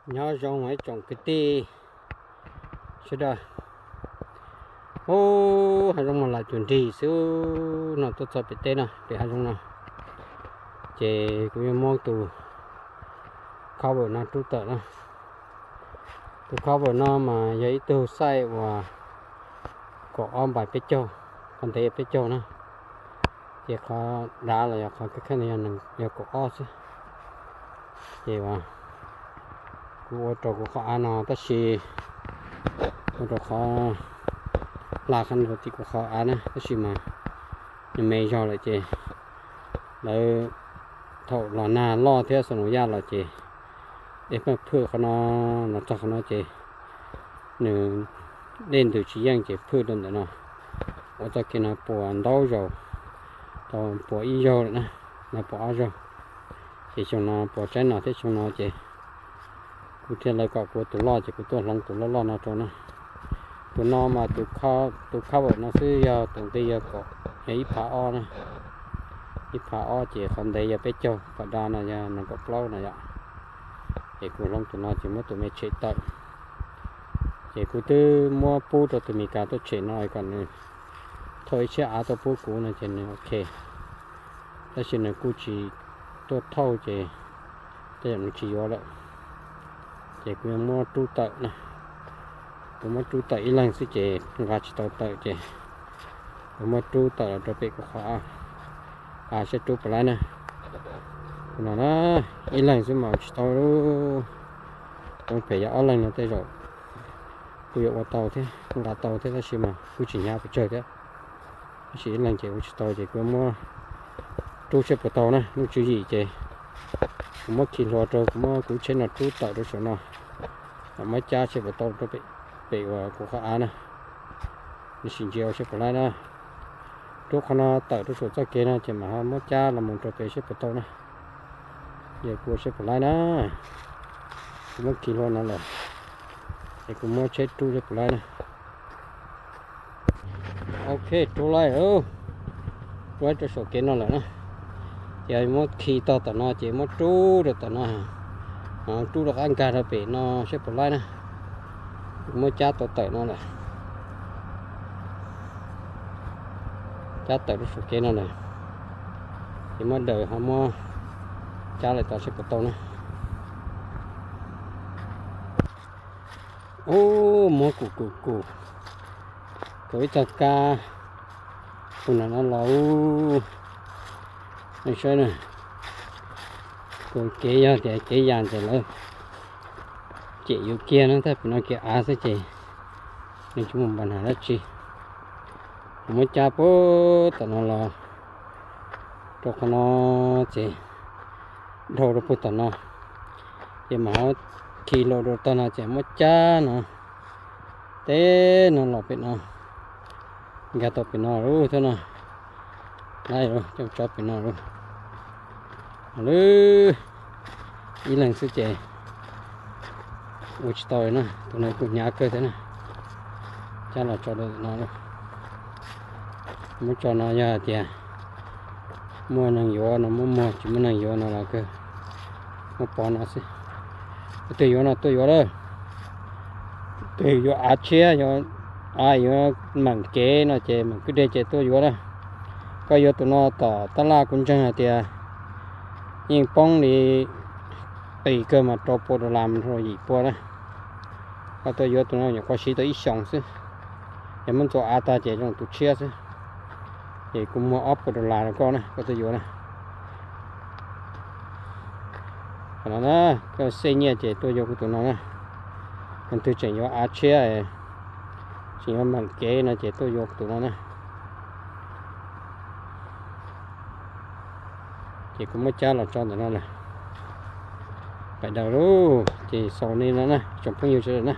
Nyob zoo ib tsoom kwv tij sawv daws. Ub, hav zoov mas lam cuag nrig xwb no, tuaj txog pem teb no, pem hav zoov no, ces kuv yuav muab tus cover no rub tawm na. Tus cover no mas yog ib tug size uas kaum ob npaim peb caug, qhov ntev yog peb caug na. Ces qhov dav los yog qhov kab kheej no yog kaum ob xwb. Ces kuv ua rau kuv qhov av no tab sis, ua rau qhov hla qhov no tim kuv qhov av na, tab sis mas nws me zog lawm ces lawv thaum los nag loj thiab xas noos yaj los ces es pheej phwj qhov no, los txog qhov no ces nws dej ntws tsis yeej ces phwj rau ntawm no. Ua txoj kev no puas ntau zaus, tau puas ib zaug lawm na, no puas ob zaug. Ces xyoo no puas tsaib no thiab xyoo no ces kuv thiaj lawv kom kuv tus loj ces kuv tuaj hloov tus loj loj no rau na. Tus no mas tus cover no xwb yog tus nqi yog kaum, yog ib phav ob na. Ib phav ob ces qhov ntev yog peb caug, phav dav no yog nees nkaum plaub no yom. Ces kuv hloov tus no ces muab tus me tshem tawm. Ces kuv twb muab pub rau tus Mes Kas tuaj tshem no kom nws thauj ib tsheb av tuaj pub kuv no ces nws ok. Tab sis nws kuj tsis tuaj thauj ces tej zaum nws tsis yuav lawm. Ces kuv yuav muab rub tawm na. Kuv muab rub tawm ib leeg xwb ces nqa tsis tau tawm ces kuv muab rub tawm los rau pem kuv qhov av seb rub puas laib na. Kuv no na, ib leeg xwb mas ua tsis tau. Toob pem yog ob leeg no tej zaum kuj yuav ua tau thiab, nqa tau thiab tab sis mas kuj tsis hnyav pes tsawg thiab. Tab sis ib leeg ces ua tsis tau ces kuv muab rub seb puas tau na. Lub tswv yim ces kuv muab khi hlua rau, kuv muab kuv tsheb no rub tawm rau saum no, mam muab cab seb puas tau rau pem uas kuv qhov av na. Nws sim ntsia seb puas laib na. Rub qhov no tawm rau saum txoj kev no ces mam ho muab cab los mus rau pem seb puas tau na. Yog kuv seb puas laib na. Kuv muab khi hlua no lawm, es kuv muab tsheb rub seb puas laib na. Ok, rub laib, rub laib rau saum kev no lawm na. Ces muab khi tog tom no ces muab rub rau tom no, rub rov qab nkag rau pem no seb puas laib na. Muab cab tau tawm no lawm, cab tawm rau saum kev no lawm, ces muab daws ho muab cab lawm tod seb puas tau na. Ub, muab kuv kuv kuv kuv ib tog kab puag nram no los. Nej saib na, kuv kev yog tias kev yas ces lawv cem yus kiag na, tab pem no kev av xwb ces nws tsis muaj npa nas dab tsi. Kuv muab cab puag tom no los rau qhov no, ces dhau rau puag tom no, ces mam khi hlua rau tog no ces muab cab no teb no los pem no, nkag tau pem no lawm thiab no. Laib lawm, coj tso pem no lawm. Lwb, ib leeg xwb ces ua tsis tau li na, tus no kuj hnyav kawg thiab na. Cab los tso rau no lawm. Muab tso no yog hais tias muaj neeg yuav no muab muag, tsis muaj neeg yuav no los kawg, muab pov no xwb. Tus twg yuav no tuaj yuav lawm. Tus twg yuav av tshiab, yuav av yuav meem kev no ces meem kwj deg ces tuaj yuav na. Koj yuav tus no tom tab laj kuv ntseeg hais tias yeej poob li qis kawg mas rau pua dollar mus rau yim pua na. Koj tuaj yuav tus no nyuam qhuav siv tau ib xyoos xwb, yog muab ntxuav av tag ces zoo tus tshiab xwb. Ces kuv muag ob pua dollar rau koj na, koj tuaj yuav na. Qhov no na, koj xej nyiaj ces tuaj yuav kuv tus no na. Leej twg tseem yuav av tshiab, tseem yuav meem kev no ces tuaj yuav kuv tus no na. Ces kuv muab cab los tso ntawm no lawm. Pais daws lauj, ces xaus li no na tsoom phooj ywg sawv daws na.